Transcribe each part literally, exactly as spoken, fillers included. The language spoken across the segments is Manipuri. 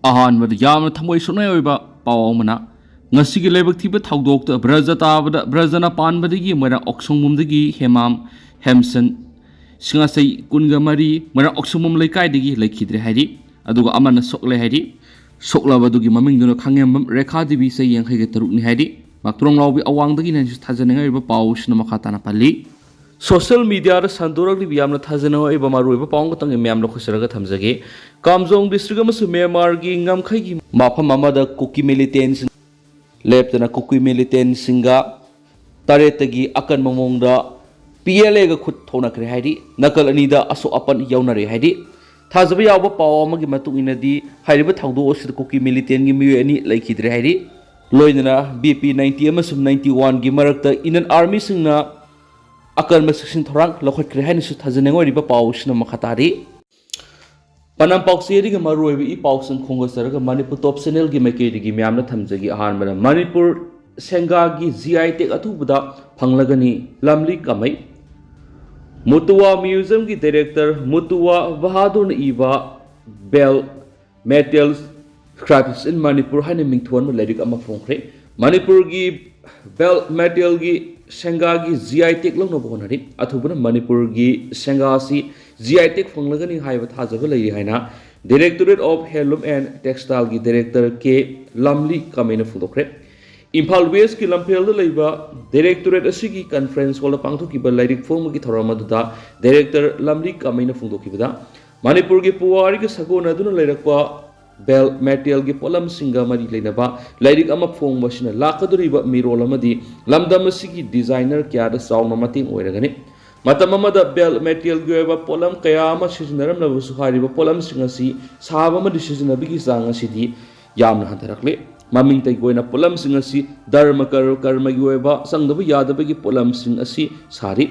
ꯑꯍꯥꯟꯕꯗ ꯌꯥꯝꯅ ꯊꯃꯣꯏ ꯁꯣꯛꯅꯤꯡꯉꯥꯏ ꯑꯣꯏꯕ ꯄꯥꯎ ꯑꯃꯅ, ꯉꯁꯤꯒꯤ ꯂꯥꯏꯕꯛ ꯊꯤꯕ ꯊꯧꯗꯣꯛꯇ ꯕ꯭ꯔꯖ ꯇꯥꯕꯗ ꯕ꯭ꯔꯖꯅ ꯄꯥꯟꯕꯗꯒꯤ ꯃꯣꯏꯔꯥꯡ ꯑꯣꯛꯁꯪꯕꯝꯗꯒꯤ ꯍꯦꯃꯥꯝ ꯍꯦꯝꯁꯟ ꯁꯤꯡꯉꯥꯁꯩ ꯀꯨꯟꯒ ꯃꯔꯤ ꯃꯣꯏꯔꯥꯡ ꯑꯣꯛꯁꯪꯕꯝ ꯂꯩꯀꯥꯏꯗꯒꯤ ꯂꯩꯈꯤꯗ꯭ꯔꯦ ꯍꯥꯏꯔꯤ꯫ ꯑꯗꯨꯒ ꯑꯃꯅ ꯁꯣꯛꯂꯦ ꯍꯥꯏꯔꯤ꯫ ꯁꯣꯛꯂꯕꯗꯨꯒꯤ ꯃꯃꯤꯡꯗꯨꯅ ꯈꯥꯉꯦꯝꯕꯝ ꯔꯦꯈꯥ ꯗꯦꯕꯤ, ꯆꯍꯤ ꯌꯥꯡꯈꯩꯒ ꯇꯔꯨꯛꯅꯤ ꯍꯥꯏꯔꯤ꯫ ꯃꯥꯛꯇꯣꯡꯂꯥꯎꯕꯤ ꯑꯋꯥꯡꯗꯒꯤꯅ ꯍꯥꯏꯅꯁꯨ ꯊꯥꯖꯅꯤꯡꯉꯥꯏ ꯑꯣꯏꯕ ꯄꯥꯎꯁꯤꯅ ꯃꯈꯥ ꯇꯥꯅ ꯄꯜꯂꯤ꯫ ꯁꯣꯁꯤꯌꯦꯜ ꯃꯤꯗꯤꯌꯥꯗ ꯁꯟꯗꯣꯔꯛꯂꯤꯕ ꯌꯥꯝꯅ ꯊꯥꯖꯅꯤꯡꯉꯥꯏ ꯑꯣꯏꯕ ꯃꯔꯨꯑꯣꯏꯕ ꯄꯥꯎ ꯑꯃꯈꯛꯇꯪ ꯃꯌꯥꯝ ꯂꯧꯈꯠꯆꯔꯒ ꯊꯝꯖꯒꯦ꯫ ꯀꯥꯝꯖꯣꯡ ꯗꯤꯁꯇ꯭ꯔꯤꯛ ꯑꯃꯁꯨꯡ ꯃ꯭ꯌꯥꯟꯃꯥꯔꯒꯤ ꯉꯝꯈꯩꯒꯤ ꯃꯐꯝ ꯑꯃꯗ ꯀꯨꯀꯤ ꯃꯤꯂꯤꯇꯦꯟꯁꯤꯡ ꯂꯦꯞꯇꯅ ꯀꯨꯀꯤ ꯃꯤꯂꯤꯇꯦꯟꯁꯤꯡꯒ ꯇꯔꯦꯠꯇꯒꯤ ꯑꯀꯟꯕ ꯃꯑꯣꯡꯗ ꯄꯤ ꯑꯦꯜ ꯑꯦꯒ ꯈꯨꯠ ꯊꯣꯛꯅꯈ꯭ꯔꯦ ꯍꯥꯏꯔꯤ꯫ ꯅꯥꯀꯜ ꯑꯅꯤꯗ ꯑꯁꯣꯛ ꯑꯄꯟ ꯌꯥꯎꯅꯔꯦ ꯍꯥꯏꯔꯤ꯫ ꯊꯥꯖꯕ ꯌꯥꯎꯕ ꯄꯥꯎ ꯑꯃꯒꯤ ꯃꯇꯨꯡ ꯏꯟꯅꯗꯤ ꯍꯥꯏꯔꯤꯕ ꯊꯧꯗꯣꯛ ꯑꯁꯤꯗ ꯀꯨꯀꯤ ꯃꯤꯂꯤꯇꯦꯟꯒꯤ ꯃꯤꯑꯣꯏ ꯑꯅꯤ ꯂꯩꯈꯤꯗ꯭ꯔꯦ ꯍꯥꯏꯔꯤ꯫ ꯂꯣꯏꯅꯅ ꯕꯤ ꯄꯤ ꯅꯥꯏꯟꯇꯤ ꯑꯃꯁꯨꯡ ꯅꯥꯏꯟꯇꯤ ꯋꯥꯟꯒꯤ ꯃꯔꯛꯇ ꯏꯟꯗꯤꯌꯟ ꯑꯥꯔꯃꯤꯁꯤꯡꯅ ꯑꯀꯟꯕ ꯆꯦꯛꯁꯤꯟ ꯊꯧꯔꯥꯡ ꯂꯧꯈꯠꯈ꯭ꯔꯦ ꯍꯥꯏꯅꯁꯨ ꯊꯥꯖꯅꯤꯡꯉꯥꯏ ꯑꯣꯏꯔꯤꯕ ꯄꯥꯎ ꯑꯁꯤꯅ ꯃꯈꯥ ꯇꯥꯔꯤ꯫ ꯄꯅꯝ ꯄꯥꯎꯆꯦ ꯑꯗꯨꯒ ꯃꯔꯨꯑꯣꯏꯕ ꯏ ꯄꯥꯎꯁꯤꯡ ꯈꯣꯝꯒꯠꯆꯔꯒ ꯃꯅꯤꯄꯨꯔ ꯇꯣꯞ ꯆꯦꯅꯦꯜꯒꯤ ꯃꯥꯏꯀꯩꯗꯒꯤ ꯃꯌꯥꯝꯅ ꯊꯝꯖꯒꯦ꯫ ꯑꯍꯥꯟꯕꯗ, ꯃꯅꯤꯄꯨꯔ ꯁꯦꯡꯒꯥꯒꯤ ꯖꯤ ꯑꯥꯏ ꯇꯦꯒ ꯑꯊꯨꯕꯗ ꯐꯪꯂꯒꯅꯤ, ꯂꯝꯂꯤ ꯀꯃꯩ꯫ ꯃꯨꯇꯨꯋꯥ ꯃ꯭ꯌꯨꯖꯤꯌꯝꯒꯤ ꯗꯥꯏꯔꯦꯛꯇꯔ ꯃꯨꯇꯨꯋꯥ ꯕꯍꯥꯗꯨꯔꯅ ꯏꯕ Bell Metal Scraps in Manipur ꯍꯥꯏꯅ ꯃꯤꯡꯊꯣꯟꯕ ꯂꯥꯏꯔꯤꯛ ꯑꯃ ꯐꯣꯡꯈ꯭ꯔꯦ꯫ ꯃꯅꯤꯄꯨꯔꯒꯤ ꯕꯦꯜ ꯃꯦꯇꯦꯜꯒꯤ ꯁꯦꯡꯒꯥꯒꯤ ꯖꯤ ꯑꯥꯏ ꯇꯦꯒ ꯂꯧꯅꯕ ꯍꯣꯠꯅꯔꯤ꯫ ꯑꯊꯨꯕꯅ ꯃꯅꯤꯄꯨꯔꯒꯤ ꯁꯦꯡꯒꯥ ꯑꯁꯤ ꯖꯤ ꯑꯥꯏ ꯇꯦꯒ ꯐꯪꯂꯒꯅꯤ ꯍꯥꯏꯕ ꯊꯥꯖꯕ ꯂꯩꯔꯤ ꯍꯥꯏꯅ Directorate of Handloom and Textileꯒꯤ ꯗꯥꯏꯔꯦꯛꯇꯔ ꯀꯦ ꯂꯝꯂꯤ ꯀꯃꯩꯅ ꯐꯣꯡꯗꯣꯛꯈ꯭ꯔꯦ꯫ ꯏꯝꯐꯥꯜ ꯋꯦꯁꯀꯤ ꯂꯝꯐꯦꯜꯗ ꯂꯩꯕ ꯗꯥꯏꯔꯦꯛꯇꯣꯔꯦꯠ ꯑꯁꯤꯒꯤ ꯀꯟꯐꯔꯦꯟꯁ ꯍꯣꯜꯗ ꯄꯥꯡꯊꯣꯛꯈꯤꯕ ꯂꯥꯏꯔꯤꯛ ꯐꯣꯡꯕꯒꯤ ꯊꯧꯔꯝ ꯑꯗꯨꯗ ꯗꯥꯏꯔꯦꯛꯇꯔ ꯂꯝꯂꯤ ꯀꯃꯩꯅ ꯐꯣꯡꯗꯣꯛꯈꯤꯕꯗ, ꯃꯅꯤꯄꯨꯔꯒꯤ ꯄꯨꯋꯥꯔꯤꯒ ꯁꯥꯒꯣꯟꯅꯗꯨꯅ ꯂꯩꯔꯛꯄ ꯕꯦꯜ ꯃꯦꯇꯦꯜꯒꯤ ꯄꯣꯠꯂꯝꯁꯤꯡꯒ ꯃꯔꯤ ꯂꯩꯅꯕ ꯂꯥꯏꯔꯤꯛ ꯑꯃ ꯐꯣꯡꯕ ꯑꯁꯤꯅ ꯂꯥꯛꯀꯗꯧꯔꯤꯕ ꯃꯤꯔꯣꯜ ꯑꯃꯗꯤ ꯂꯝꯗꯝ ꯑꯁꯤꯒꯤ ꯗꯤꯖꯥꯏꯅꯔ ꯀꯌꯥꯗ ꯆꯥꯎꯅ ꯃꯇꯦꯡ ꯑꯣꯏꯔꯒꯅꯤ꯫ ꯃꯇꯝ ꯑꯃꯗ ꯕꯦꯜ ꯃꯦꯇꯦꯜꯒꯤ ꯑꯣꯏꯕ ꯄꯣꯠꯂꯝ ꯀꯌꯥ ꯑꯃ ꯁꯤꯖꯤꯟꯅꯔꯝꯂꯕꯁꯨ, ꯍꯥꯏꯔꯤꯕ ꯄꯣꯠꯂꯝꯁꯤꯡ ꯑꯁꯤ ꯁꯥꯕ ꯑꯃꯗꯤ ꯁꯤꯖꯤꯟꯅꯕꯒꯤ ꯆꯥꯡ ꯑꯁꯤꯗꯤ ꯌꯥꯝꯅ ꯍꯟꯊꯔꯛꯂꯦ꯫ ꯃꯃꯤꯡꯇꯒꯤ ꯑꯣꯏꯅ ꯄꯣꯠꯂꯝꯁꯤꯡ ꯑꯁꯤ ꯙꯔꯃ ꯀꯔ-, ꯀꯔꯃꯒꯤ ꯑꯣꯏꯕ ꯆꯪꯗꯕ ꯌꯥꯗꯕꯒꯤ ꯄꯣꯠꯂꯝꯁꯤꯡ ꯑꯁꯤ ꯁꯥꯔꯤ꯫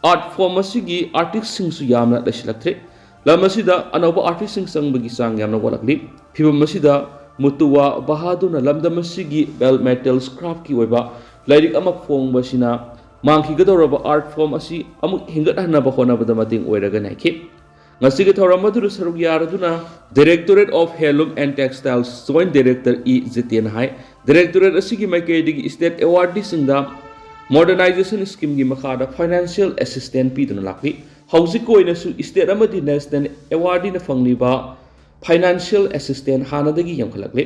ꯑꯥꯔꯠ ꯐꯣꯔꯝ ꯑꯁꯤꯒꯤ ꯑꯥꯔꯇꯤꯁꯁꯤꯡꯁꯨ ꯌꯥꯝꯅ ꯂꯩꯁꯤꯜꯂꯛꯇ꯭ꯔꯦ꯫ ꯂꯝ ꯑꯁꯤꯗ ꯑꯅꯧꯕ ꯑꯥꯔꯇꯤꯁꯁꯤꯡ ꯆꯪꯕꯒꯤ ꯆꯥꯡ ꯌꯥꯝꯅ ꯋꯥꯠꯂꯛꯂꯤ꯫ ꯐꯤꯕꯝ ꯑꯁꯤꯗ ꯃꯨꯇꯨꯋꯥ ꯕꯍꯥꯗꯨꯔꯅ ꯂꯝꯗꯝ ꯑꯁꯤꯒꯤ ꯕꯦꯜ ꯃꯦꯇꯦꯜ ꯁ꯭ꯀ꯭ꯔꯥꯞꯀꯤ ꯑꯣꯏꯕ ꯂꯥꯏꯔꯤꯛ ꯑꯃ ꯐꯣꯡꯕ ꯑꯁꯤꯅ ꯃꯥꯡꯈꯤꯒꯗꯧꯔꯕ ꯑꯥꯔꯠ ꯐꯣꯔꯝ ꯑꯁꯤ ꯑꯃꯨꯛ ꯍꯤꯡꯒꯠꯍꯟꯅꯕ ꯍꯣꯠꯅꯕꯗ ꯃꯇꯦꯡ ꯑꯣꯏꯔꯒꯅꯤ ꯍꯥꯏꯈꯤ꯫ ꯉꯁꯤꯒꯤ ꯊꯧꯔꯝ ꯑꯗꯨꯗ ꯁꯔꯨꯛ ꯌꯥꯔꯗꯨꯅ Directorate of Handloom and Textiles Joint Director E Jiten ꯍꯥꯏ, Directorate ꯑꯁꯤꯒꯤ ꯃꯥꯏꯀꯩꯗꯒꯤ state awardee ꯁꯤꯡꯗ Modernization Scheme ꯒꯤ ꯃꯈꯥꯗ financial assistance ꯄꯤꯗꯨꯅ ꯂꯥꯛꯂꯤ꯫ ꯍꯧꯖꯤꯛꯀꯤ ꯑꯣꯏꯅꯁꯨ state ꯑꯃꯗꯤ national awardee ꯅ ꯐꯪꯂꯤꯕ financial assistance ꯍꯥꯟꯅꯗꯒꯤ ꯌꯥꯝꯈꯠꯂꯛꯂꯤ꯫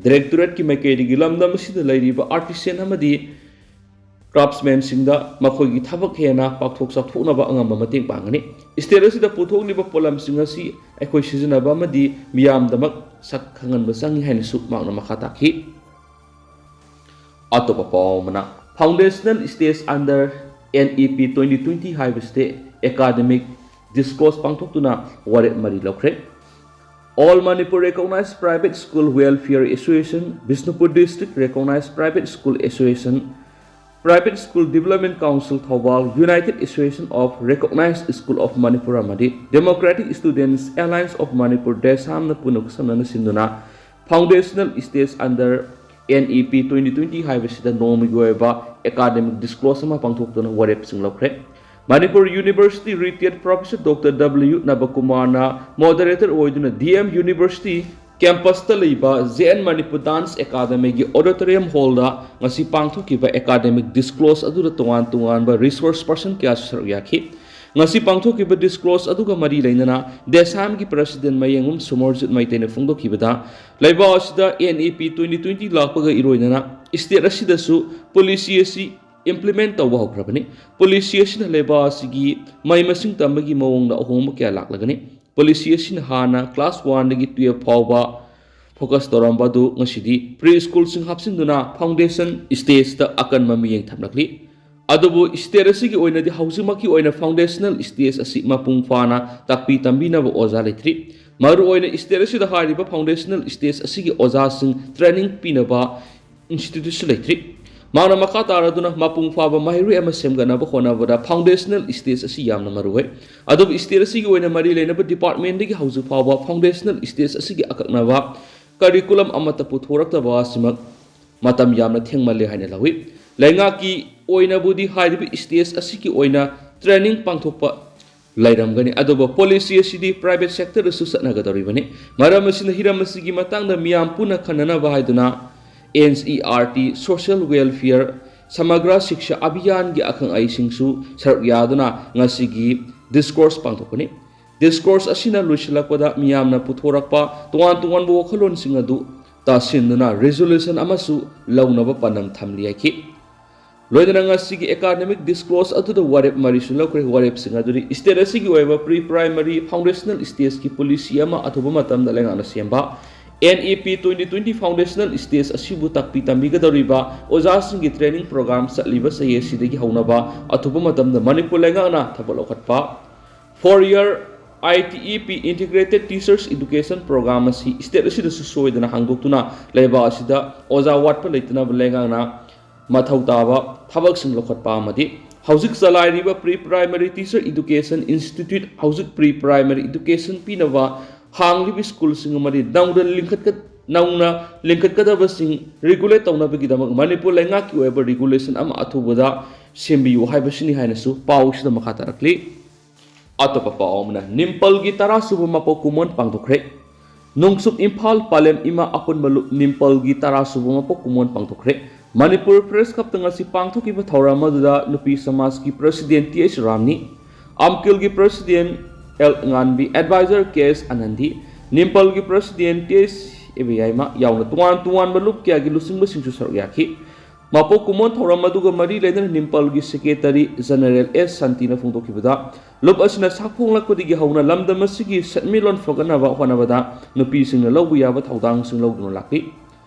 Directorate ꯀꯤ ꯃꯥꯏꯀꯩꯗꯒꯤ ꯂꯝꯗꯝ ꯑꯁꯤꯗ ꯂꯩꯔꯤꯕ artisan ꯑꯃꯗꯤ craftsman ꯁꯤꯡꯗ ꯃꯈꯣꯏꯒꯤ ꯊꯕꯛ ꯍꯦꯟꯅ ꯄꯥꯛꯊꯣꯛ ꯆꯥꯎꯊꯣꯛꯅꯕ ꯑꯉꯝꯕ ꯃꯇꯦꯡ ꯄꯥꯡꯒꯅꯤ꯫ State ꯑꯁꯤꯗ ꯄꯨꯊꯣꯛꯂꯤꯕ ꯄꯣꯠꯂꯝꯁꯤꯡ ꯑꯁꯤ ꯑꯩꯈꯣꯏ ꯁꯤꯖꯤꯟꯅꯕ ꯑꯃꯗꯤ ꯃꯤꯌꯥꯝꯗꯃꯛ ꯁꯛ ꯈꯪꯍꯟꯕ ꯆꯪꯏ ꯍꯥꯏꯅꯁꯨ ꯃꯍꯥꯛꯅ ꯃꯈꯥ ꯇꯥꯈꯤ꯫ ꯑꯇꯣꯞꯄ ꯄꯥꯎ ꯑꯃꯅ, Foundational Stage under N E P twenty twenty ꯍꯥꯏꯕꯁꯤꯗ academic discourse ꯄꯥꯡꯊꯣꯛꯇꯨꯅ ꯋꯥꯔꯦꯞ ꯃꯔꯤ ꯂꯧꯈ꯭ꯔꯦ꯫ All Manipur Recognized Private School Welfare Association, Bishnupur District Recognized Private School Association, Private School Development Council Thoubal, United Association of Recognized School of Manipur ꯑꯃꯗꯤ Democratic Students Alliance of Manipur, DESAM ꯅ ꯄꯨꯟꯅ ꯈꯨꯠꯁꯝꯅꯅ ꯁꯤꯟꯗꯨꯅ Foundational Stage under N E P twenty twenty ꯍꯥꯏꯕꯁꯤꯗ ꯅꯣꯡꯃꯒꯤ ꯑꯣꯏꯕ academic discourse ꯑꯃ ꯄꯥꯡꯊꯣꯛꯇꯨꯅ ꯋꯥꯔꯦꯞꯁꯤꯡ ꯂꯧꯈ꯭ꯔꯦ꯫ Manipur University Retired Professor Doctor W ꯅꯕꯀꯨꯃꯥꯔꯅ moderator ꯑꯣꯏꯗꯨꯅ D M University campus ꯇ ꯂꯩꯕ J N Manipur Dance Academy ꯒꯤ auditorium hall ꯗ ꯉꯁꯤ ꯄꯥꯡꯊꯣꯛꯈꯤꯕ academic discourse ꯑꯗꯨꯗ ꯇꯣꯉꯥꯟ ꯇꯣꯉꯥꯟꯕ resource person ꯀꯌꯥꯁꯨ ꯁꯔꯨꯛ ꯌꯥꯈꯤ꯫ ꯉꯁꯤ ꯄꯥꯡꯊꯣꯛꯈꯤꯕ discourse ꯑꯗꯨꯒ ꯃꯔꯤ ꯂꯩꯅꯅ DESAM ꯒꯤ president ꯃꯌꯦꯡꯕꯝ ꯁꯣꯃꯣꯔꯖꯤꯠ ꯃꯩꯇꯩꯅ ꯐꯣꯡꯗꯣꯛꯈꯤꯕꯗ, ꯂꯩꯕꯥꯛ ꯑꯁꯤꯗ N E P twenty twenty ꯂꯥꯛꯄꯒ ꯏꯔꯣꯏꯅꯅ state ꯑꯁꯤꯗꯁꯨ policy ꯑꯁꯤ implement ꯇꯧꯕ ꯍꯧꯈ꯭ꯔꯕꯅꯤ꯫ Policy ꯑꯁꯤꯅ ꯂꯩꯕꯥꯛ ꯑꯁꯤꯒꯤ ꯃꯍꯩ ꯃꯁꯤꯡ ꯇꯝꯕꯒꯤ ꯃꯑꯣꯡꯗ ꯑꯍꯣꯡꯕ ꯀꯌꯥ ꯂꯥꯛꯂꯒꯅꯤ꯫ Policy ꯑꯁꯤꯅ ꯍꯥꯟꯅ class one ꯗꯒꯤ twelve ꯐꯥꯎꯕ focus ꯇꯧꯔꯝꯕ ꯑꯗꯨ ꯉꯁꯤꯗꯤ pre school ꯁꯤꯡ ꯍꯥꯞꯆꯤꯟꯗꯨꯅ foundation stage ꯇ ꯑꯀꯟꯕ ꯃꯤꯠꯌꯦꯡ ꯊꯝꯂꯛꯂꯤ꯫ ꯑꯗꯨꯕꯨ state ꯑꯁꯤꯒꯤ ꯑꯣꯏꯅꯗꯤ ꯍꯧꯖꯤꯛꯃꯛꯀꯤ ꯑꯣꯏꯅ foundational stage ꯑꯁꯤ ꯃꯄꯨꯡ ꯐꯥꯅ ꯇꯥꯛꯄꯤ ꯇꯝꯕꯤꯅꯕ ꯑꯣꯖꯥ ꯂꯩꯇ꯭ꯔꯤ꯫ ꯃꯔꯨꯑꯣꯏꯅ state ꯑꯁꯤꯗ ꯍꯥꯏꯔꯤꯕ foundational stage ꯑꯁꯤꯒꯤ ꯑꯣꯖꯥꯁꯤꯡ training ꯄꯤꯅꯕ institute ꯁꯨ ꯂꯩꯇ꯭ꯔꯤ꯫ ꯃꯍꯥꯛꯅ ꯃꯈꯥ ꯇꯥꯔꯗꯨꯅ ꯃꯄꯨꯡ ꯐꯥꯕ ꯃꯍꯩꯔꯣꯏ ꯑꯃ ꯁꯦꯝꯒꯠꯅꯕ ꯍꯣꯠꯅꯕꯗ foundational stage ꯑꯁꯤ ꯌꯥꯝꯅ ꯃꯔꯨꯑꯣꯏ꯫ ꯑꯗꯨꯕꯨ state ꯑꯁꯤꯒꯤ ꯑꯣꯏꯅ ꯃꯔꯤ ꯂꯩꯅꯕ department ꯗꯒꯤ ꯍꯧꯖꯤꯛ ꯐꯥꯎꯕ foundational stage ꯑꯁꯤꯒꯤ ꯑꯀꯛꯅꯕ curriculum ꯑꯃꯠꯇ ꯄꯨꯊꯣꯔꯛꯇꯕ ꯑꯁꯤꯃꯛ ꯃꯇꯝ ꯌꯥꯝꯅ ꯊꯦꯡꯃꯜꯂꯦ ꯍꯥꯏꯅ ꯂꯧꯏ꯫ ꯂꯩꯉꯥꯛꯀꯤ ꯑꯣꯏꯅꯕꯨꯗꯤ ꯍꯥꯏꯔꯤꯕ stage ꯑꯁꯤꯒꯤ ꯑꯣꯏꯅ training ꯄꯥꯡꯊꯣꯛꯄ ꯂꯩꯔꯝꯒꯅꯤ꯫ ꯑꯗꯨꯕꯨ ꯄꯣꯂꯤꯁꯤ ꯑꯁꯤꯗꯤ ꯄ꯭ꯔꯥꯏꯚꯦꯠ ꯁꯦꯛꯇꯔꯗꯁꯨ ꯆꯠꯅꯒꯗꯧꯔꯤꯕꯅꯤ꯫ ꯃꯔꯝ ꯑꯁꯤꯅ ꯍꯤꯔꯝ ꯑꯁꯤꯒꯤ ꯃꯇꯥꯡꯗ ꯃꯤꯌꯥꯝ ꯄꯨꯟꯅ ꯈꯟꯅꯅꯕ ꯍꯥꯏꯗꯨꯅ N E R T, social welfare, Samagra Shiksha ꯑꯚꯤꯌꯥꯟꯒꯤ ꯑꯈꯪ ꯑꯍꯩꯁꯤꯡꯁꯨ ꯁꯔꯨꯛ ꯌꯥꯗꯨꯅ ꯉꯁꯤꯒꯤ ꯗꯤꯁꯀꯣꯔꯁ ꯄꯥꯡꯊꯣꯛꯄꯅꯤ꯫ ꯗꯤꯁꯀꯣꯔꯁ ꯑꯁꯤꯅ ꯂꯣꯏꯁꯤꯜꯂꯛꯄꯗ ꯃꯤꯌꯥꯝꯅ ꯄꯨꯊꯣꯔꯛꯄ ꯇꯣꯉꯥꯟ ꯇꯣꯉꯥꯟꯕ ꯋꯥꯈꯜꯂꯣꯟꯁꯤꯡ ꯑꯗꯨ ꯇꯥꯁꯤꯟꯗꯨꯅ ꯔꯤꯖꯣꯂꯨꯁꯟ ꯑꯃꯁꯨ ꯂꯧꯅꯕ ꯄꯥꯟꯗꯝ ꯊꯝꯂꯤ ꯍꯥꯏꯈꯤ꯫ ꯂꯣꯏꯅꯅ ꯉꯁꯤꯒꯤ ꯑꯦꯀꯥꯗꯃꯤꯛ ꯗꯤꯁꯀꯣꯔꯁ ꯑꯗꯨꯗ ꯋꯥꯔꯦꯞ ꯃꯔꯤꯁꯨ ꯂꯧꯈ꯭ꯔꯦ꯫ ꯋꯥꯔꯦꯞꯁꯤꯡ ꯑꯗꯨꯗꯤ ꯁ꯭ꯇꯦꯠ ꯑꯁꯤꯒꯤ ꯑꯣꯏꯕ ꯄ꯭ꯔꯤ ꯄ꯭ꯔꯥꯏꯃꯔꯤ ꯐꯥꯎꯟꯗꯦꯁꯅꯦꯜ ꯁ꯭ꯇꯦꯖꯀꯤ ꯄꯣꯂꯤꯁꯤ ꯑꯃ ꯑꯊꯨꯕ ꯃꯇꯝꯗ ꯂꯩꯉꯥꯛꯅ ꯁꯦꯝꯕ, ꯑꯦꯟ ꯏ ꯄꯤ ꯇ꯭ꯋꯦꯟꯇꯤ ꯇ꯭ꯋꯦꯟꯇꯤ ꯐꯥꯎꯟꯗꯦꯁꯅꯦꯜ ꯁ꯭ꯇꯦꯖ ꯑꯁꯤꯕꯨ ꯇꯥꯛꯄꯤ ꯇꯝꯕꯤꯒꯗꯧꯔꯤꯕ ꯑꯣꯖꯥꯁꯤꯡꯒꯤ ꯇ꯭ꯔꯦꯅꯤꯡ ꯄ꯭ꯔꯣꯒ꯭ꯔꯥꯝ ꯆꯠꯂꯤꯕ ꯆꯍꯤ ꯑꯁꯤꯗꯒꯤ ꯍꯧꯅꯕ ꯑꯊꯨꯕ ꯃꯇꯝꯗ ꯃꯅꯤꯄꯨꯔ ꯂꯩꯉꯥꯛꯅ ꯊꯕꯛ ꯂꯧꯈꯠꯄ, ꯐꯣꯔ ꯏꯌꯔ ꯑꯥꯏ ꯇꯤ ꯏ ꯄꯤ ꯏꯟꯇꯤꯒ꯭ꯔꯦꯇꯦꯗ ꯇꯤꯆꯔꯁ ꯏꯗꯨꯀꯦꯁꯟ ꯄ꯭ꯔꯣꯒ꯭ꯔꯥꯝ ꯑꯁꯤ ꯁ꯭ꯇꯦꯠ ꯑꯁꯤꯗꯁꯨ ꯁꯣꯏꯗꯅ ꯍꯥꯡꯗꯣꯛꯇꯨꯅ ꯂꯩꯕꯥꯛ ꯑꯁꯤꯗ ꯑꯣꯖꯥ ꯋꯥꯠꯄ ꯂꯩꯇꯅꯕ ꯂꯩꯉꯥꯛꯅ ꯃꯊꯧ ꯇꯥꯕ ꯊꯕꯛꯁꯤꯡ ꯂꯧꯈꯠꯄ ꯑꯃꯗꯤ ꯍꯧꯖꯤꯛ ꯆꯂꯥꯏꯔꯤꯕ pre primary teacher education institute, ꯍꯧꯖꯤꯛ ꯄ꯭ꯔꯤ ꯄ꯭ꯔꯥꯏꯃꯔꯤ ꯏꯗꯨꯀꯦꯁꯟ ꯄꯤꯅꯕ ꯍꯥꯡꯂꯤꯕ ꯁ꯭ꯀꯨꯜꯁꯤꯡ ꯑꯃꯗꯤ ꯅꯧꯅ ꯂꯤꯡꯈꯠꯀ-, ꯅꯧꯅ ꯂꯤꯡꯈꯠꯀꯗꯕꯁꯤꯡ ꯔꯤꯒꯨꯂꯦꯠ ꯇꯧꯅꯕꯒꯤꯗꯃꯛ ꯃꯅꯤꯄꯨꯔ ꯂꯩꯉꯥꯛꯀꯤ ꯑꯣꯏꯕ ꯔꯤꯒꯨꯂꯦꯁꯟ ꯑꯃ ꯑꯊꯨꯕꯗ ꯁꯦꯝꯕꯤꯌꯨ ꯍꯥꯏꯕꯁꯤꯅꯤ ꯍꯥꯏꯅꯁꯨ ꯄꯥꯎꯁꯤꯗ ꯃꯈꯥ ꯇꯥꯔꯛꯂꯤ꯫ ꯑꯇꯣꯞꯄ ꯄꯥꯎ ꯑꯃꯅ ꯅꯤꯝꯄꯜꯒꯤ ꯇꯔꯥ ꯁꯨꯕ ꯃꯄꯣꯛ ꯀꯨꯝꯑꯣꯟ ꯄꯥꯡꯊꯣꯛꯈ꯭ꯔꯦ꯫ ꯅꯣꯡꯆꯨꯞ ꯏꯝꯐꯥꯜ ꯄꯥꯂꯦꯝ ꯏꯃꯥ ꯑꯄꯨꯟꯕ ꯂꯨꯞ ꯅꯤꯝꯄꯜꯒꯤ ꯇꯔꯥ ꯁꯨꯕ ꯃꯄꯣꯛ ꯀꯨꯝꯑꯣꯟ ꯄꯥꯡꯊꯣꯛꯈ꯭ꯔꯦ꯫ ꯃꯅꯤꯄꯨꯔ ꯄ꯭ꯔꯦꯁ ꯀ꯭ꯂꯕꯇ ꯉꯁꯤ ꯄꯥꯡꯊꯣꯛꯈꯤꯕ ꯊꯧꯔꯝ ꯑꯗꯨꯗ ꯅꯨꯄꯤ ꯁꯃꯥꯖꯀꯤ ꯄ꯭ꯔꯁꯤꯗꯦꯟ ꯇꯤ ꯑꯩꯆ ꯔꯥꯝꯅꯤ, ꯑꯝꯀꯤꯜꯒꯤ president L Nganbi, advisor K S Anandi, ꯅꯤꯝꯄꯜꯒꯤ ꯄ꯭ꯔꯁꯤꯗꯦꯟ ꯇꯤ ꯑꯩꯆ ꯑꯦꯕꯤꯌꯥꯏꯃ ꯌꯥꯎꯅ ꯇꯣꯉꯥꯟ ꯇꯣꯉꯥꯟꯕ ꯂꯨꯞ ꯀꯌꯥꯒꯤ ꯂꯨꯆꯤꯡꯕꯁꯤꯡꯁꯨ ꯁꯔꯨꯛ ꯌꯥꯈꯤ꯫ ꯃꯄꯣꯛ ꯀꯨꯝꯑꯣꯟ ꯊꯧꯔꯝ ꯑꯗꯨꯒ ꯃꯔꯤ ꯂꯩꯅꯅ ꯅꯤꯝꯄꯜꯒꯤ ꯁꯦꯀ꯭ꯔꯦꯇꯔꯤ ꯖꯦꯅꯔꯦꯜ ꯑꯦꯁ ꯁꯥꯟꯇꯤꯅ ꯐꯣꯡꯗꯣꯛꯈꯤꯕꯗ, ꯂꯨꯞ ꯑꯁꯤꯅ ꯁꯛꯐꯣꯡꯂꯛꯄꯗꯒꯤ ꯍꯧꯅ ꯂꯝꯗꯝ ꯑꯁꯤꯒꯤ ꯁꯦꯟꯃꯤꯠꯂꯣꯟ ꯐꯒꯠꯅꯕ ꯍꯣꯠꯅꯕꯗ ꯅꯨꯄꯤꯁꯤꯡꯅ ꯂꯧꯕ ꯌꯥꯕ ꯊꯧꯗꯥꯡꯁꯤꯡ ꯂꯧꯗꯨꯅ ꯂꯥꯛꯂꯤ꯫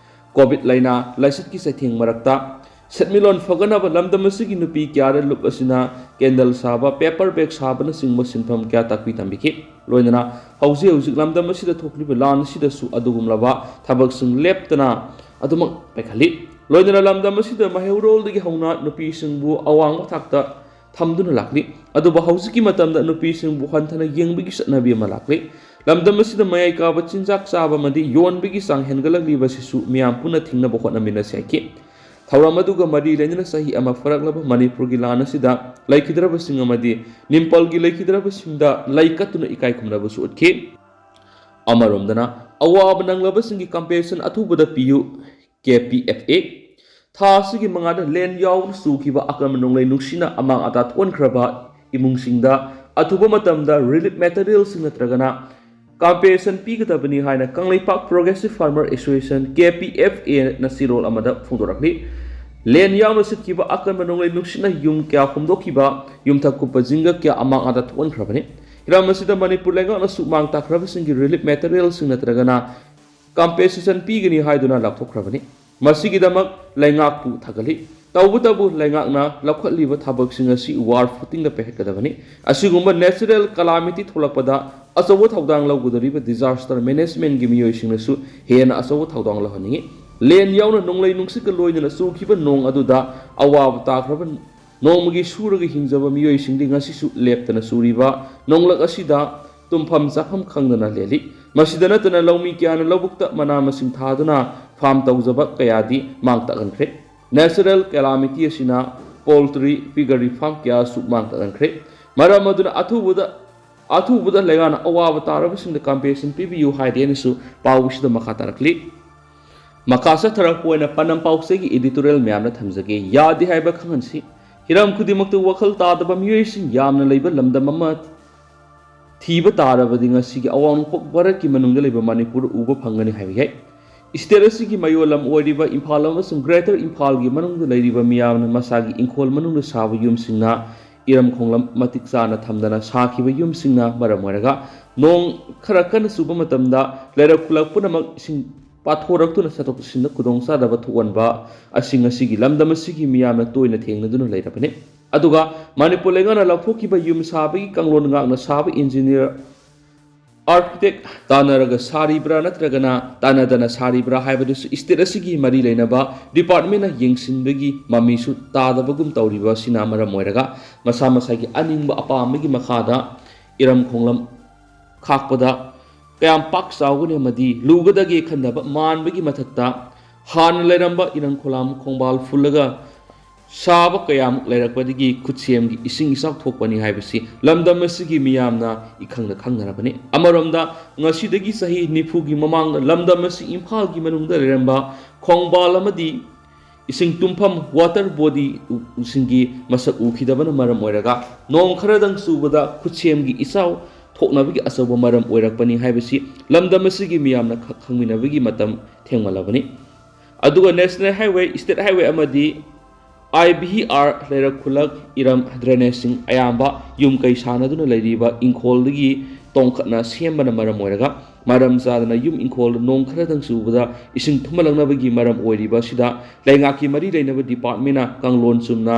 ꯀꯣꯚꯤꯗ ꯂꯥꯏꯅꯥ ꯂꯥꯏꯆꯠꯀꯤ ꯆꯩꯊꯦꯡ ꯃꯔꯛꯇ ꯁꯦꯟꯃꯤꯠꯂꯣꯟ ꯐꯒꯠꯅꯕ ꯂꯝꯗꯝ ꯑꯁꯤꯒꯤ ꯅꯨꯄꯤ ꯀꯌꯥꯗ ꯂꯨꯞ ꯑꯁꯤꯅ ꯀꯦꯟꯗꯜ ꯁꯥꯕ, ꯄꯦꯄꯔ ꯕꯦꯒ ꯁꯥꯕꯅꯆꯤꯡꯕ ꯁꯤꯟꯐꯝ ꯀꯌꯥ ꯇꯥꯛꯄꯤ ꯇꯝꯕꯤꯈꯤ꯫ ꯂꯣꯏꯅꯅ ꯍꯧꯖꯤꯛ ꯍꯧꯖꯤꯛ ꯂꯝꯗꯝ ꯑꯁꯤꯗ ꯊꯣꯛꯂꯤꯕ ꯂꯥꯟ ꯑꯁꯤꯗꯁꯨ ꯑꯗꯨꯒꯨꯝꯂꯕ ꯊꯕꯛꯁꯤꯡ ꯂꯦꯞꯇꯅ ꯑꯗꯨꯃꯛ ꯄꯥꯏꯈꯠꯂꯤ꯫ ꯂꯣꯏꯅꯅ ꯂꯝꯗꯝ ꯑꯁꯤꯗ ꯃꯩꯍꯧꯔꯣꯜꯗꯒꯤ ꯍꯧꯅ ꯅꯨꯄꯤꯁꯤꯡꯕꯨ ꯑꯋꯥꯡꯕ ꯊꯥꯛꯇ ꯊꯝꯗꯨꯅ ꯂꯥꯛꯂꯤ꯫ ꯑꯗꯨꯕꯨ ꯍꯧꯖꯤꯛꯀꯤ ꯃꯇꯝꯗ ꯅꯨꯄꯤꯁꯤꯡꯕꯨ ꯍꯟꯊꯅ ꯌꯦꯡꯕꯒꯤ ꯆꯠꯅꯕꯤ ꯑꯃ ꯂꯥꯛꯂꯤ꯫ ꯂꯝꯗꯝ ꯑꯁꯤꯗ ꯃꯌꯥꯏ ꯀꯥꯕ ꯆꯤꯟꯖꯥꯛ ꯆꯥꯕ ꯑꯃꯗꯤ ꯌꯣꯟꯕꯒꯤ ꯆꯥꯡ ꯍꯦꯟꯒꯠꯂꯛꯂꯤꯕ ꯑꯁꯤꯁꯨ ꯃꯤꯌꯥꯝ ꯄꯨꯟꯅ ꯊꯤꯡꯅꯕ ꯍꯣꯠꯅꯃꯤꯟꯅꯁꯤ ꯍꯥꯏꯈꯤ꯫ ꯊꯧꯔꯝ ꯑꯗꯨꯒ ꯃꯔꯤ ꯂꯩꯅꯅ ꯆꯍꯤ ꯑꯃ ꯐꯥꯔꯛꯂꯕ ꯃꯅꯤꯄꯨꯔꯒꯤ ꯂꯥꯟ ꯑꯁꯤꯗ ꯂꯩꯈꯤꯗ꯭ꯔꯕꯁꯤꯡ ꯑꯃꯗꯤ ꯅꯤꯝꯄꯜꯒꯤ ꯂꯩꯈꯤꯗ꯭ꯔꯕꯁꯤꯡꯗ ꯂꯩ ꯀꯠꯇꯨꯅ ꯏꯀꯥꯏ ꯈꯨꯝꯅꯕꯁꯨ ꯎꯠꯈꯤ꯫ ꯑꯃꯔꯣꯝꯗꯅ, ꯑꯋꯥꯕ ꯅꯪꯂꯕꯁꯤꯡꯒꯤ compensation ꯑꯊꯨꯕꯗ ꯄꯤꯌꯨ, ꯀꯦ ꯄꯤ ꯑꯦꯐ ꯑꯦ꯫ ꯊꯥ ꯑꯁꯤꯒꯤ ꯃꯉꯥꯗ ꯂꯦꯟ ꯌꯥꯎꯅ ꯆꯨꯈꯤꯕ ꯑꯀꯟꯕ ꯅꯣꯡꯂꯩ ꯅꯨꯡꯁꯤꯠꯅ ꯑꯃꯥꯡ ꯑꯇꯥ ꯊꯣꯛꯍꯟꯈ꯭ꯔꯕ ꯏꯃꯨꯡꯁꯤꯡꯗ ꯑꯊꯨꯕ ꯃꯇꯝꯗ relief materialꯁꯤꯡ ꯅꯠꯇ꯭ꯔꯒꯅ compensation ꯄꯤꯒꯗꯕꯅꯤ ꯍꯥꯏꯅ Kangleipak Progressive Farmer Association, K P F ꯑꯦꯅ ꯆꯦꯔꯣꯜ ꯑꯃꯗ ꯐꯣꯡꯗꯣꯔꯛꯂꯤ꯫ ꯂꯦꯟ ꯌꯥꯎꯅ ꯁꯤꯠꯈꯤꯕ ꯑꯀꯟꯕ ꯅꯣꯡꯂꯩ ꯅꯨꯡꯁꯤꯠꯅ ꯌꯨꯝ ꯀꯌꯥ ꯍꯨꯝꯗꯣꯛꯈꯤꯕ, ꯌꯨꯝꯊꯛ ꯀꯨꯞꯄ ꯖꯤꯡꯒ ꯀꯌꯥ ꯑꯃꯥꯡ ꯑꯇꯥ ꯊꯣꯛꯍꯟꯈ꯭ꯔꯕꯅꯤ꯫ ꯍꯤꯔꯝ ꯑꯁꯤꯗ ꯃꯅꯤꯄꯨꯔ ꯂꯩꯉꯥꯛꯅ ꯁꯨꯃꯥꯡ ꯇꯥꯈ꯭ꯔꯕꯁꯤꯡꯒꯤ relief materialꯁꯤꯡ ꯅꯠꯇ꯭ꯔꯒꯅ compensation ꯄꯤꯒꯅꯤ ꯍꯥꯏꯗꯨꯅ ꯂꯥꯎꯊꯣꯛꯈ꯭ꯔꯕꯅꯤ꯫ ꯃꯁꯤꯒꯤꯗꯃꯛ ꯂꯩꯉꯥꯛꯄꯨ ꯊꯥꯒꯠꯂꯤ꯫ ꯇꯧꯕꯇꯕꯨ ꯂꯩꯉꯥꯛꯅ ꯂꯧꯈꯠꯂꯤꯕ ꯊꯕꯛꯁꯤꯡ ꯑꯁꯤ war footingꯗ ꯄꯥꯏꯈꯠꯀꯗꯕꯅꯤ꯫ ꯑꯁꯤꯒꯨꯝꯕ natural calamity ꯊꯣꯛꯂꯛꯄꯗ ꯑꯆꯧꯕ ꯊꯧꯗꯥꯡ ꯂꯧꯒꯗꯧꯔꯤꯕ disaster managementꯀꯤ ꯃꯤꯑꯣꯏꯁꯤꯡꯅꯁꯨ ꯍꯦꯟꯅ ꯑꯆꯧꯕ ꯊꯧꯗꯥꯡ ꯂꯧꯍꯟꯅꯤꯡꯏ꯫ ꯂꯦꯟ ꯌꯥꯎꯅ ꯅꯣꯡꯂꯩ ꯅꯨꯡꯁꯤꯠꯀ ꯂꯣꯏꯅꯅ ꯆꯨꯈꯤꯕ ꯅꯣꯡ ꯑꯗꯨꯗ ꯑꯋꯥꯕ ꯇꯥꯈ꯭ꯔꯕ ꯅꯣꯡꯃꯒꯤ ꯁꯨꯔꯒ ꯍꯤꯡꯖꯕ ꯃꯤꯑꯣꯏꯁꯤꯡꯗꯤ ꯉꯁꯤꯁꯨ ꯂꯦꯞꯇꯅ ꯆꯨꯔꯤꯕ ꯅꯣꯡꯂꯛ ꯑꯁꯤꯗ ꯇꯨꯝꯐꯝ ꯆꯥꯐꯝ ꯈꯪꯗꯅ ꯂꯦꯜꯂꯤ꯫ ꯃꯁꯤꯗ ꯅꯠꯇꯅ ꯂꯧꯃꯤ ꯀꯌꯥꯅ ꯂꯧꯕꯨꯛꯇ ꯃꯅꯥ ꯃꯁꯤꯡ ꯊꯥꯗꯨꯅ farm ꯇꯧꯖꯕ ꯀꯌꯥꯗꯤ ꯃꯥꯡ ꯇꯥꯛꯍꯟꯈ꯭ꯔꯦ꯫ Natural calamity ꯑꯁꯤꯅ poultry, piggery farm ꯀꯌꯥꯁꯨ ꯃꯥꯡ ꯇꯥꯛꯍꯟꯈ꯭ꯔꯦ꯫ ꯃꯔꯝ ꯑꯗꯨꯅ ꯑꯊꯨꯕꯗ, ꯑꯊꯨꯕꯗ ꯂꯩꯉꯥꯛꯅ ꯑꯋꯥꯕ ꯇꯥꯔꯕꯁꯤꯡꯗ compensation ꯄꯤꯕꯤꯌꯨ ꯍꯥꯏꯗꯦꯅꯁꯨ ꯄꯥꯎ ꯑꯁꯤꯗ ꯃꯈꯥ ꯇꯥꯔꯛꯂꯤ꯫ ꯃꯈꯥ ꯆꯠꯊꯔꯛꯄ ꯑꯣꯏꯅ ꯄꯥꯟꯗꯝ ꯄꯥꯎꯆꯦꯒꯤ editorial ꯃꯌꯥꯝꯅ ꯊꯝꯖꯒꯦ꯫ ꯌꯥꯗꯦ ꯍꯥꯏꯕ ꯈꯪꯍꯟꯁꯤ꯫ ꯍꯤꯔꯝ ꯈꯨꯗꯤꯡꯃꯛꯇ ꯋꯥꯈꯜ ꯇꯥꯗꯕ ꯃꯤꯑꯣꯏꯁꯤꯡ ꯌꯥꯝꯅ ꯂꯩꯕ ꯂꯝꯗꯝ ꯑꯃ ꯊꯤꯕ ꯇꯥꯔꯕꯗꯤ ꯉꯁꯤꯒꯤ ꯑꯋꯥꯡ ꯅꯣꯡꯄꯣꯛ ꯚꯥꯔꯠꯀꯤ ꯃꯅꯨꯡꯗ ꯂꯩꯕ ꯃꯅꯤꯄꯨꯔ ꯎꯕ ꯐꯪꯒꯅꯤ ꯍꯥꯏꯕ ꯌꯥꯏ꯫ State ꯑꯁꯤꯒꯤ ꯃꯌꯣꯜ ꯂꯝ ꯑꯣꯏꯔꯤꯕ ꯏꯝꯐꯥꯜ ꯑꯃꯁꯨꯡ Greater ꯏꯝꯐꯥꯜꯒꯤ ꯃꯅꯨꯡꯗ ꯂꯩꯔꯤꯕ ꯃꯤꯌꯥꯝꯅ ꯃꯁꯥꯒꯤ ꯏꯪꯈꯣꯜ ꯃꯅꯨꯡꯗ ꯁꯥꯕ ꯌꯨꯝꯁꯤꯡꯅ ꯏꯔꯝ ꯈꯣꯡꯂꯝ ꯃꯇꯤꯛ ꯆꯥꯅ ꯊꯝꯗꯅ ꯁꯥꯈꯤꯕ ꯌꯨꯝꯁꯤꯡꯅ ꯃꯔꯝ ꯑꯣꯏꯔꯒ ꯅꯣꯡ ꯈꯔ ꯀꯟꯅ ꯆꯨꯕ ꯃꯇꯝꯗ ꯂꯩꯔꯛ ꯈꯨꯜꯂꯛ ꯄꯨꯝꯅꯃꯛ ꯏꯁꯤꯡ ꯄꯥꯊꯣꯔꯛꯇꯨꯅ ꯆꯠꯊꯣꯛ ꯆꯠꯁꯤꯟꯗ ꯈꯨꯗꯣꯡꯆꯥꯗꯕ ꯊꯣꯛꯍꯟꯕ ꯑꯁꯤ ꯉꯁꯤꯒꯤ ꯂꯝꯗꯝ ꯑꯁꯤꯒꯤ ꯃꯤꯌꯥꯝꯅ ꯇꯣꯏꯅ ꯊꯦꯡꯅꯗꯨꯅ ꯂꯩꯔꯕꯅꯤ꯫ ꯑꯗꯨꯒ ꯃꯅꯤꯄꯨꯔ ꯂꯩꯉꯥꯛꯅ ꯂꯧꯊꯣꯛꯈꯤꯕ ꯌꯨꯝ ꯁꯥꯕꯒꯤ ꯀꯥꯡꯂꯣꯟ ꯉꯥꯛꯅ ꯁꯥꯕ engineer, architect ꯇꯥꯟꯅꯔꯒ ꯁꯥꯔꯤꯕ꯭ꯔꯥ ꯅꯠꯇ꯭ꯔꯒꯅ ꯇꯥꯟꯅꯗꯅ ꯁꯥꯔꯤꯕ꯭ꯔꯥ ꯍꯥꯏꯕꯗꯨꯁꯨ state ꯑꯁꯤꯒꯤ ꯃꯔꯤ ꯂꯩꯅꯕ departmentꯅ ꯌꯦꯡꯁꯤꯟꯕꯒꯤ ꯃꯃꯤꯁꯨ ꯇꯥꯗꯕꯒꯨꯝ ꯇꯧꯔꯤꯕ ꯑꯁꯤꯅ ꯃꯔꯝ ꯑꯣꯏꯔꯒ ꯃꯁꯥ ꯃꯁꯥꯒꯤ ꯑꯅꯤꯡꯕ ꯑꯄꯥꯝꯕꯒꯤ ꯃꯈꯥꯗ ꯏꯔꯝ ꯈꯣꯡꯂꯝ ꯈꯥꯛꯄꯗ ꯀꯌꯥꯝ ꯄꯥꯛ ꯆꯥꯎꯒꯅꯤ ꯑꯃꯗꯤ ꯂꯨꯒꯗꯒꯦ ꯈꯟꯗꯕ ꯃꯥꯟꯕꯒꯤ ꯃꯊꯛꯇ ꯍꯥꯟꯅ ꯂꯩꯔꯝꯕ ꯏꯔꯪ ꯈꯣꯂꯥꯝ ꯈꯣꯡꯕꯥꯜ ꯐꯨꯜꯂꯒ ꯁꯥꯕ ꯀꯌꯥꯃꯨꯛ ꯂꯩꯔꯛꯄꯗꯒꯤ ꯈꯨꯠꯁꯦꯝꯒꯤ ꯏꯁꯤꯡ ꯏꯆꯥꯎ ꯊꯣꯛꯄꯅꯤ ꯍꯥꯏꯕꯁꯤ ꯂꯝꯗꯝ ꯑꯁꯤꯒꯤ ꯃꯤꯌꯥꯝꯅ ꯏꯈꯪꯗ ꯈꯪꯅꯔꯕꯅꯤ꯫ ꯑꯃꯔꯣꯝꯗ, ꯉꯁꯤꯗꯒꯤ ꯆꯍꯤ ꯅꯤꯐꯨꯒꯤ ꯃꯃꯥꯡꯗ ꯂꯝꯗꯝ ꯑꯁꯤ ꯏꯝꯐꯥꯜꯒꯤ ꯃꯅꯨꯡꯗ ꯂꯩꯔꯝꯕ ꯈꯣꯡꯕꯥꯜ ꯑꯃꯗꯤ ꯏꯁꯤꯡ ꯇꯨꯝꯐꯝ water body ꯁꯤꯡꯒꯤ ꯃꯁꯛ ꯎꯈꯤꯗꯕꯅ ꯃꯔꯝ ꯑꯣꯏꯔꯒ ꯅꯣꯡ ꯈꯔꯗꯪ ꯆꯨꯕꯗ ꯈꯨꯠꯁꯦꯝꯒꯤ ꯏꯆꯥꯎ ꯊꯣꯛꯅꯕꯒꯤ ꯑꯆꯧꯕ ꯃꯔꯝ ꯑꯣꯏꯔꯛꯄꯅꯤ ꯍꯥꯏꯕꯁꯤ ꯂꯝꯗꯝ ꯑꯁꯤꯒꯤ ꯃꯤꯌꯥꯝꯅ ꯈꯛ ꯈꯪꯃꯤꯟꯅꯕꯒꯤ ꯃꯇꯝ ꯊꯦꯡꯃꯜꯂꯕꯅꯤ꯫ ꯑꯗꯨꯒ National Highway, State Highway ꯑꯃꯗꯤ I B R ꯂꯩꯔꯛ ꯈꯨꯜꯂꯛ ꯏꯔꯝ drainage ꯁꯤꯡ ꯑꯌꯥꯝꯕ ꯌꯨꯝ ꯀꯩ ꯁꯥꯟꯅꯗꯨꯅ ꯂꯩꯔꯤꯕ ꯏꯪꯈꯣꯜꯗꯒꯤ ꯇꯣꯡꯈꯠꯅ ꯁꯦꯝꯕꯅ ꯃꯔꯝ ꯑꯣꯏꯔꯒ ꯃꯔꯝ ꯆꯥꯗꯅ ꯌꯨꯝ ꯏꯪꯈꯣꯜꯗ ꯅꯣꯡ ꯈꯔꯗꯪ ꯆꯨꯕꯗ ꯏꯁꯤꯡ ꯊꯨꯝꯍꯜꯂꯛꯅꯕꯒꯤ ꯃꯔꯝ ꯑꯣꯏꯔꯤꯕ ꯑꯁꯤꯗ ꯂꯩꯉꯥꯛꯀꯤ ꯃꯔꯤ ꯂꯩꯅꯕ department ꯅ ꯀꯥꯡꯂꯣꯟ ꯆꯨꯝꯅ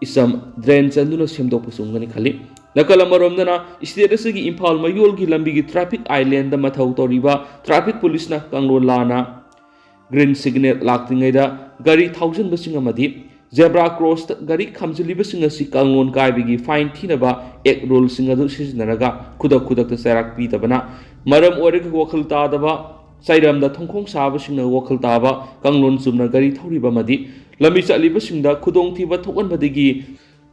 ꯏꯆꯝ drain ꯆꯟꯗꯨꯅ ꯁꯦꯝꯗꯣꯛꯄ ꯆꯨꯝꯒꯅꯤ ꯈꯜꯂꯤ꯫ ꯅꯥꯀꯜ ꯑꯃꯔꯣꯝꯗꯅ, state ꯑꯁꯤꯒꯤ ꯏꯝꯐꯥꯜ ꯃꯌꯣꯜꯒꯤ ꯂꯝꯕꯤꯒꯤ traffic island ꯗ ꯃꯊꯧ ꯇꯧꯔꯤꯕ traffic police ꯅ ꯀꯥꯡꯂꯣꯟ ꯂꯥꯟꯅ green signal ꯂꯥꯛꯇ꯭ꯔꯤꯉꯩꯗ ꯒꯥꯔꯤ ꯊꯧꯖꯤꯟꯕꯁꯤꯡ ꯑꯃꯗꯤ zebra cross ꯇ ꯒꯥꯔꯤ ꯈꯥꯝꯖꯤꯜꯂꯤꯕꯁꯤꯡ ꯑꯁꯤ ꯀꯥꯡꯂꯣꯟ ꯀꯥꯏꯕꯒꯤ fine ꯊꯤꯅꯕ act rule ꯁꯤꯡ ꯑꯗꯨ ꯁꯤꯖꯤꯟꯅꯔꯒ ꯈꯨꯗꯛ ꯈꯨꯗꯛꯇ ꯆꯩꯔꯥꯛ ꯄꯤꯗꯕꯅ ꯃꯔꯝ ꯑꯣꯏꯔꯒ ꯋꯥꯈꯜ ꯇꯥꯗꯕ, ꯆꯩꯔꯝꯗ ꯊꯣꯡꯈꯣꯡ ꯁꯥꯕꯁꯤꯡꯅ ꯋꯥꯈꯜ ꯇꯥꯕ, ꯀꯥꯡꯂꯣꯟ ꯆꯨꯝꯅ ꯒꯥꯔꯤ ꯊꯧꯔꯤꯕ ꯑꯃꯗꯤ ꯂꯝꯕꯤ ꯆꯠꯂꯤꯕꯁꯤꯡꯗ ꯈꯨꯗꯣꯡꯊꯤꯕ ꯊꯣꯛꯍꯟꯕꯗꯒꯤ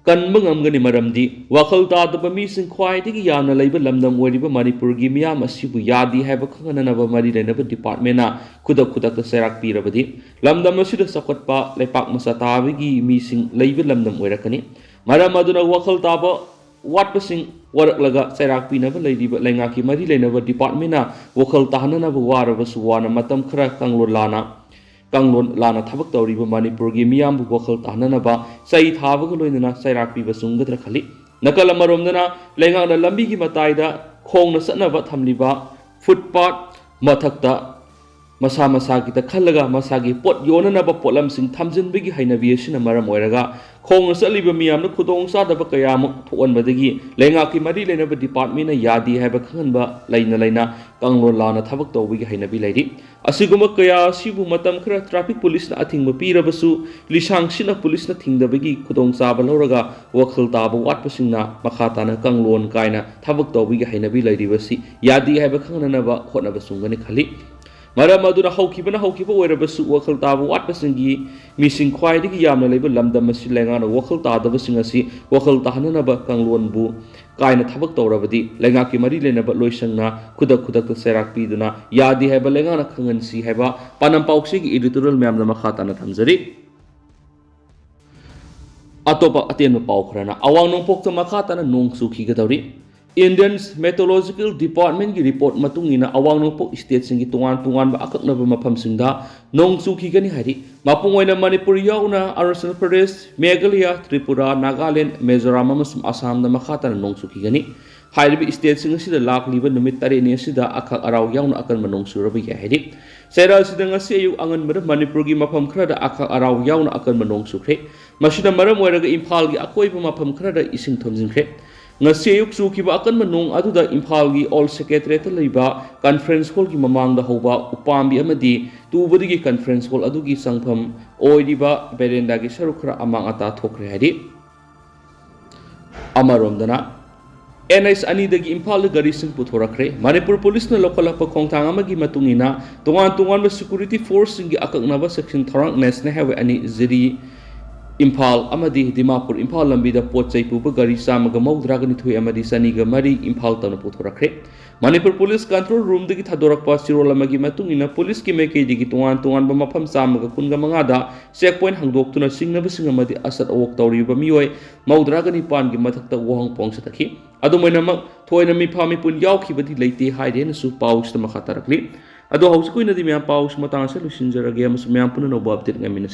ꯀꯟꯕ ꯉꯝꯒꯅꯤ꯫ ꯃꯔꯝꯗꯤ ꯋꯥꯈꯜ ꯇꯥꯗꯕ ꯃꯤꯁꯤꯡ ꯈ꯭ꯋꯥꯏꯗꯒꯤ ꯌꯥꯝꯅ ꯂꯩꯕ ꯂꯝꯗꯝ ꯑꯣꯏꯔꯤꯕ ꯃꯅꯤꯄꯨꯔꯒꯤ ꯃꯤꯌꯥꯝ ꯑꯁꯤꯕꯨ ꯌꯥꯗꯦ ꯍꯥꯏꯕ ꯈꯪꯍꯟꯅꯅꯕ ꯃꯔꯤ ꯂꯩꯅꯕ department ꯅ ꯈꯨꯗꯛ ꯈꯨꯗꯛꯇ ꯆꯩꯔꯥꯛ ꯄꯤꯔꯕꯗꯤ ꯂꯝꯗꯝ ꯑꯁꯤꯗ ꯆꯥꯎꯈꯠꯄ ꯂꯩꯄꯥꯛ ꯃꯆꯥ ꯇꯥꯕꯒꯤ ꯃꯤꯁꯤꯡ ꯂꯩꯕ ꯂꯝꯗꯝ ꯑꯣꯏꯔꯛꯀꯅꯤ꯫ ꯃꯔꯝ ꯑꯗꯨꯅ ꯋꯥꯈꯜ ꯇꯥꯕ ꯋꯥꯠꯄꯁꯤꯡ ꯋꯥꯔꯛꯂꯒ ꯆꯩꯔꯥꯛ ꯄꯤꯅꯕ ꯂꯩꯔꯤꯕ ꯂꯩꯉꯥꯛꯀꯤ ꯃꯔꯤ ꯂꯩꯅꯕ department ꯅ ꯋꯥꯈꯜ ꯇꯥꯍꯟꯅꯅꯕ ꯋꯥꯔꯕꯁꯨ ꯋꯥꯅ ꯃꯇꯝ ꯈꯔ ꯀꯥꯡꯂꯣꯟ ꯂꯥꯟꯅ ꯀꯥꯡꯂꯣꯟ ꯂꯥꯟꯅ ꯊꯕꯛ ꯇꯧꯔꯤꯕ ꯃꯅꯤꯄꯨꯔꯒꯤ ꯃꯤꯌꯥꯝꯕꯨ ꯋꯥꯈꯜ ꯇꯥꯍꯟꯅꯅꯕ ꯆꯩ ꯊꯥꯕꯒ ꯂꯣꯏꯅꯅ ꯆꯩꯔꯥꯛ ꯄꯤꯕ ꯆꯨꯝꯒꯗ꯭ꯔꯥ ꯈꯜꯂꯤ꯫ ꯅꯥꯀꯜ ꯑꯃꯔꯣꯝꯗꯅ, ꯂꯩꯉꯥꯛꯅ ꯂꯝꯕꯤꯒꯤ ꯃꯇꯥꯏꯗ ꯈꯣꯡꯅ ꯆꯠꯅꯕ ꯊꯝꯂꯤꯕ footpath ꯃꯊꯛꯇ ꯃꯁꯥ ꯃꯁꯥꯒꯤꯗ ꯈꯜꯂꯒ ꯃꯁꯥꯒꯤ ꯄꯣꯠ ꯌꯣꯟꯅꯅꯕ ꯄꯣꯠꯂꯝꯁꯤꯡ ꯊꯝꯖꯤꯟꯕꯒꯤ ꯍꯩꯅꯕꯤ ꯑꯁꯤꯅ ꯃꯔꯝ ꯑꯣꯏꯔꯒ ꯈꯣꯡꯅ ꯆꯠꯂꯤꯕ ꯃꯤꯌꯥꯝꯅ ꯈꯨꯗꯣꯡꯆꯥꯗꯕ ꯀꯌꯥꯃꯨꯛ ꯊꯣꯛꯍꯟꯕꯗꯒꯤ ꯂꯩꯉꯥꯛꯀꯤ ꯃꯔꯤ ꯂꯩꯅꯕ department ꯅ ꯌꯥꯗꯦ ꯍꯥꯏꯕ ꯈꯪꯍꯟꯕ ꯂꯩꯅ ꯂꯩꯅ ꯀꯥꯡꯂꯣꯟ ꯂꯥꯟꯅ ꯊꯕꯛ ꯇꯧꯕꯒꯤ ꯍꯩꯅꯕꯤ ꯂꯩꯔꯤ꯫ ꯑꯁꯤꯒꯨꯝꯕ ꯀꯌꯥ ꯑꯁꯤꯕꯨ ꯃꯇꯝ ꯈꯔ traffic police ꯅ ꯑꯊꯤꯡꯕ ꯄꯤꯔꯕꯁꯨ, ꯂꯤꯁꯥꯡ ꯁꯤꯠꯅ police ꯅ ꯊꯤꯡꯗꯕꯒꯤ ꯈꯨꯗꯣꯡꯆꯥꯕ ꯂꯧꯔꯒ ꯋꯥꯈꯜ ꯇꯥꯕ ꯋꯥꯠꯄꯁꯤꯡꯅ ꯃꯈꯥ ꯇꯥꯅ ꯀꯥꯡꯂꯣꯟ ꯀꯥꯏꯅ ꯊꯕꯛ ꯇꯧꯕꯒꯤ ꯍꯩꯅꯕꯤ ꯂꯩꯔꯤꯕꯁꯤ ꯌꯥꯗꯦ ꯍꯥꯏꯕ ꯈꯪꯍꯟꯅꯕ ꯍꯣꯠꯅꯕ ꯆꯨꯝꯒꯅꯤ ꯈꯜꯂꯤ꯫ ꯃꯔꯝ ꯑꯗꯨꯅ ꯍꯧꯈꯤꯕꯅ ꯍꯧꯈꯤꯕ ꯑꯣꯏꯔꯕꯁꯨ, ꯋꯥꯈꯜ ꯇꯥꯕ ꯋꯥꯠꯄꯁꯤꯡꯒꯤ ꯃꯤꯁꯤꯡ ꯈ꯭ꯋꯥꯏꯗꯒꯤ ꯌꯥꯝꯅ ꯂꯩꯕ ꯂꯝꯗꯝ ꯑꯁꯤ ꯂꯩꯉꯥꯛꯅ ꯋꯥꯈꯜ ꯇꯥꯗꯕꯁꯤꯡ ꯑꯁꯤ ꯋꯥꯈꯜ ꯇꯥꯍꯟꯅꯅꯕ ꯀꯥꯡꯂꯣꯟꯕꯨ ꯀꯥꯏꯅ ꯊꯕꯛ ꯇꯧꯔꯕꯗꯤ ꯂꯩꯉꯥꯛꯀꯤ ꯃꯔꯤ ꯂꯩꯅꯕ ꯂꯣꯏꯁꯪꯅ ꯈꯨꯗꯛ ꯈꯨꯗꯛꯇ ꯆꯩꯔꯥꯛ ꯄꯤꯗꯨꯅ ꯌꯥꯗꯦ ꯍꯥꯏꯕ ꯂꯩꯉꯥꯛꯅ ꯈꯪꯍꯟꯁꯤ ꯍꯥꯏꯕ ꯄꯥꯟꯗꯝ ꯄꯥꯎꯆꯦꯒꯤ editorial ꯃꯌꯥꯝꯗ ꯃꯈꯥ ꯇꯥꯅ ꯊꯝꯖꯔꯤ꯫ ꯑꯇꯣꯞꯄ ꯑꯇꯦꯟꯕ ꯄꯥꯎ ꯈꯔꯅ, ꯑꯋꯥꯡ ꯅꯣꯡꯄꯣꯛꯇ ꯃꯈꯥ ꯇꯥꯅ ꯅꯣꯡ ꯆꯨꯈꯤꯒꯗꯧꯔꯤ꯫ Indian Meteorological Departmentꯀꯤ report ꯃꯇꯨꯡ ꯏꯟꯅ, ꯑꯋꯥꯡ ꯅꯣꯡꯄꯣꯛ stateꯁꯤꯡꯒꯤ ꯇꯣꯉꯥꯟ ꯇꯣꯉꯥꯟꯕ ꯑꯀꯛꯅꯕ ꯃꯐꯝꯁꯤꯡꯗ ꯅꯣꯡ ꯆꯨꯈꯤꯒꯅꯤ ꯍꯥꯏꯔꯤ꯫ ꯃꯄꯨꯡ ꯑꯣꯏꯅ ꯃꯅꯤꯄꯨꯔ ꯌꯥꯎꯅ ꯑꯔꯨꯅꯥꯆꯜ ꯄ꯭ꯔꯗꯦꯁ, ꯃꯦꯘꯥꯂꯌꯥ, ꯇ꯭ꯔꯤꯄꯨꯔꯥ, ꯅꯥꯒꯥꯂꯦꯟ, ꯃꯤꯖꯣꯔꯥꯝ ꯑꯃꯁꯨꯡ ꯑꯁꯥꯝꯗ ꯃꯈꯥ ꯇꯥꯅ ꯅꯣꯡ ꯆꯨꯈꯤꯒꯅꯤ꯫ ꯍꯥꯏꯔꯤꯕ stateꯁꯤꯡ ꯑꯁꯤꯗ ꯂꯥꯛꯂꯤꯕ ꯅꯨꯃꯤꯠ ꯇꯔꯦꯠꯅꯤ ꯑꯁꯤꯗ ꯑꯈꯥꯛ ꯑꯔꯥꯎ ꯌꯥꯎꯅ ꯑꯀꯟꯕ ꯅꯣꯡ ꯆꯨꯔꯕ ꯌꯥꯏ ꯍꯥꯏꯔꯤ꯫ ꯆꯩꯔꯥꯎ ꯑꯁꯤꯗ ꯉꯁꯤ ꯑꯌꯨꯛ ꯑꯉꯟꯕꯗ ꯃꯅꯤꯄꯨꯔꯒꯤ ꯃꯐꯝ ꯈꯔꯗ ꯑꯈꯥꯛ ꯑꯔꯥꯎ ꯌꯥꯎꯅ ꯑꯀꯟꯕ ꯅꯣꯡ ꯆꯨꯈ꯭ꯔꯦ꯫ ꯃꯁꯤꯅ ꯃꯔꯝ ꯑꯣꯏꯔꯒ ꯏꯝꯐꯥꯜꯒꯤ ꯑꯀꯣꯏꯕ ꯃꯐꯝ ꯈꯔꯗ ꯏꯁꯤꯡ ꯊꯨꯝꯖꯤꯟꯈ꯭ꯔꯦ꯫ ꯉꯁꯤ ꯑꯌꯨꯛ ꯆꯨꯈꯤꯕ ꯑꯀꯟꯕ ꯅꯣꯡ ꯑꯗꯨꯗ ꯏꯝꯐꯥꯜꯒꯤ Old Secretariatꯇ ꯂꯩꯕ conference hallꯒꯤ ꯃꯃꯥꯡꯗ ꯍꯧꯕ ꯎꯄꯥꯝꯕꯤ ꯑꯃꯗꯤ ꯇꯨꯕꯗꯒꯤ conference hall ꯑꯗꯨꯒꯤ ꯆꯪꯐꯝ ꯑꯣꯏꯔꯤꯕ verandaꯒꯤ ꯁꯔꯨꯛ ꯈꯔ ꯑꯃꯥꯡ ꯑꯇꯥ ꯊꯣꯛꯈ꯭ꯔꯦ ꯍꯥꯏꯔꯤ꯫ ꯑꯃꯔꯣꯝꯗꯅ, NH ꯑꯅꯤꯗꯒꯤ ꯏꯝꯐꯥꯜꯗ ꯒꯥꯔꯤꯁꯤꯡ ꯄꯨꯊꯣꯔꯛꯈ꯭ꯔꯦ꯫ ꯃꯅꯤꯄꯨꯔ ꯄꯨꯂꯤꯁꯅ ꯂꯧꯈꯠꯂꯛꯄ ꯈꯣꯡꯊꯥꯡ ꯑꯃꯒꯤ ꯃꯇꯨꯡ ꯏꯟꯅ, ꯇꯣꯉꯥꯟ ꯇꯣꯉꯥꯟꯕ security forceꯁꯤꯡꯒꯤ ꯑꯀꯛꯅꯕ section ꯊꯧꯔꯥꯡ National Highway ꯑꯅꯤ ꯖꯤꯔꯤ ꯏꯝꯐꯥꯜ ꯑꯃꯗꯤ ꯗꯤꯃꯥꯄꯨꯔ ꯏꯝꯐꯥꯜ ꯂꯝꯕꯤꯗ ꯄꯣꯠ ꯆꯩ ꯄꯨꯕ ꯒꯥꯔꯤ ꯆꯥꯝꯃꯒ ꯃꯧꯗ꯭ꯔꯥꯒ ꯅꯤꯊꯣꯏ ꯑꯃꯗꯤ ꯆꯅꯤꯒ ꯃꯔꯤ ꯏꯝꯐꯥꯜ ꯇꯝꯅ ꯄꯨꯊꯣꯔꯛꯈ꯭ꯔꯦ꯫ ꯃꯅꯤꯄꯨꯔ ꯄꯨꯂꯤꯁ control roomꯗꯒꯤ ꯊꯥꯗꯣꯔꯛꯄ ꯆꯤꯔꯣꯜ ꯑꯃꯒꯤ ꯃꯇꯨꯡ ꯏꯟꯅ, ꯄꯨꯂꯤꯁꯀꯤ ꯃꯥꯏꯀꯩꯗꯒꯤ ꯇꯣꯉꯥꯟ ꯇꯣꯉꯥꯟꯕ ꯃꯐꯝ ꯆꯥꯝꯃꯒ ꯀꯨꯟꯒ ꯃꯉꯥꯗ check point ꯍꯥꯡꯗꯣꯛꯇꯨꯅ ꯆꯤꯡꯅꯕꯁꯤꯡ ꯑꯃꯗꯤ ꯑꯁꯠ ꯑꯋꯣꯛ ꯇꯧꯔꯤꯕ ꯃꯤꯑꯣꯏ ꯃꯧꯗ꯭ꯔꯥꯒ ꯅꯤꯄꯥꯟꯒꯤ ꯃꯊꯛꯇ ꯋꯥꯍꯪ ꯄꯥꯎꯁꯤꯠ ꯇꯥꯈꯤ꯫ ꯑꯗꯨꯝ ꯑꯣꯏꯅꯃꯛ, ꯊꯣꯏꯅ ꯃꯤꯐꯥ ꯃꯤꯄꯨꯟ ꯌꯥꯎꯈꯤꯕꯗꯤ ꯂꯩꯇꯦ ꯍꯥꯏꯔꯤ ꯍꯥꯏꯅꯁꯨ ꯄꯥꯎꯁꯤꯗ ꯃꯈꯥ ꯇꯥꯔꯛꯂꯤ꯫ ꯑꯗꯣ ꯍꯧꯖꯤꯛꯀꯤ ꯑꯣꯏꯅꯗꯤ ꯃꯌꯥꯝ ꯄꯥꯎꯁꯤ ꯃꯇꯥꯡ ꯑꯁꯤꯗ ꯂꯣꯏꯁꯤꯟꯖꯔꯒꯦ ꯑꯃꯁꯨꯡ ꯃꯌꯥꯝ ꯄꯨꯟꯅ ꯑꯅꯧꯕ update ꯉꯥꯏꯃꯤꯟꯅꯁꯤ꯫